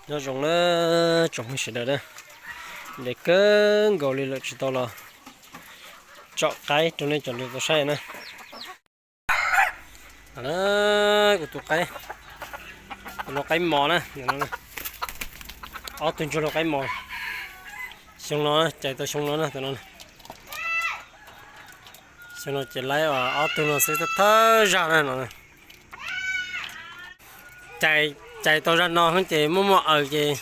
Nyob zoo na tsoom phooj ywg sawv daws na, ntev kawg nkaus li lawm tsis tau los tsom qaib rau nej cov tau saib na. Kuv tus qaib, tus lau qaib mos na, ob tug ntsuag lau qaib mos. Xyoo no cais tau xyoo no na, tus no. Xyoo no ces laib ob tug no xwb thawj zag na no. Cais tau zag no ces muaj muaj aws ces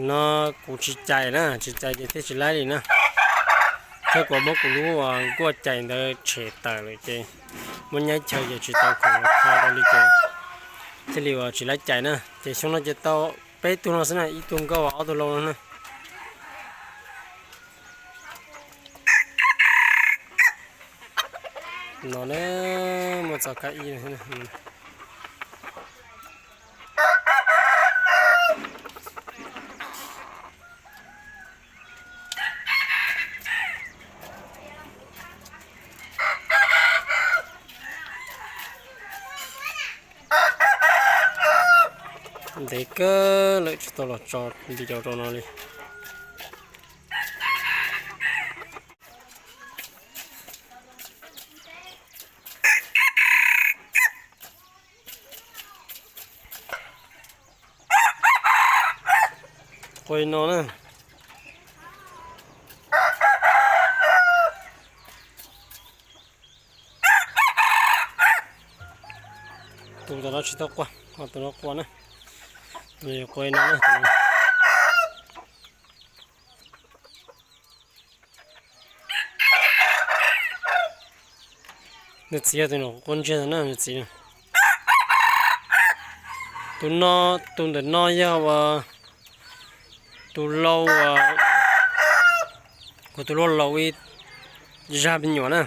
no kuv tsis cais na, tsis cais ces thiaj tsis laib li na. Thiab kuv muab kuv lub nkuaj cais ntawd tshem tawm lawm ces muab nyaib chaw ces tsis tau khoom los kho rau li ces thiaj li uas tsis laib cais na. Ces xyoo no ces tau peb tug no xwb na, ib tug nkauj ob tug lau no na. No na, muaj txog kab ib. Ntev kawg lawm tsis tau los tso video rau no li. Qua no na. Tus tom no tsis tau qua, ho tus no qua na. Qua no na. Nws txiv yog tus no quaj ntsiag ntag na, nws txiv. Tus no, tus ntawm no yog uas tus lau, kuv tus lau laus ib zag me nyuam na.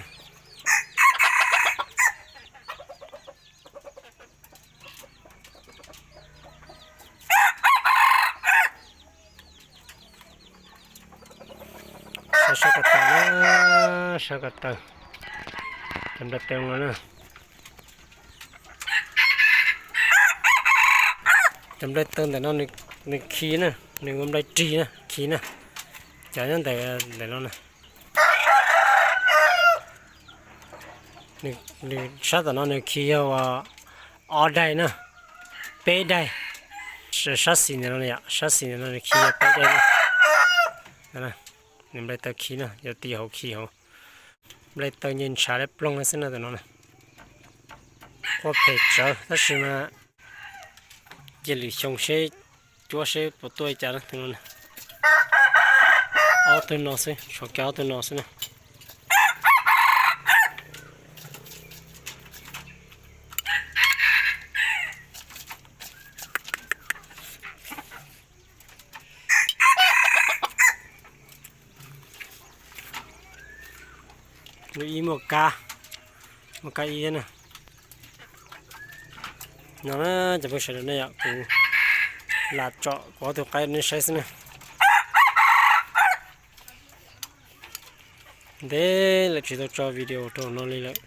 Saib ko taw na, saib ko taw. Cov nplai taw no na. Cov nplai taw ntawm no nws khi na, nws ua nplai rig na, khi na. Cov nyob ntawm, ntawm no na. Nws sab tom no nws khi yog ob daig na, peb daig. Sab xis ntawm no yom, sab xis ntawm no nws khi yog peb daig na. Nws nplai taw khi na, yog ti hauv khi hauv. Nplai taw nce ntshav liab ploog xwb na tus no na. Quaj phem tsawv tab sis mas cia lwm xyoo seb cuab seb puas tuaj li cas na tus no na. Ob tug no xwb, tshuav kiag ob tug no xwb na. Lub ib muaj kab, muaj kab ib thiab na. No na cov phooj ywg sawv daws na yom, kuv lam tsom kuv ob tug qaib nej saib xwb na. Ntev lawm tsis tau tso video rau no li lawm.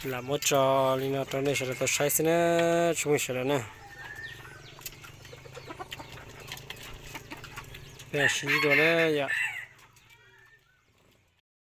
Lam muab tso li no rau nej sawv daws tau saib xwb na, tsoom phooj ywg sawv daws na. Peb sib ntsib dua na yom.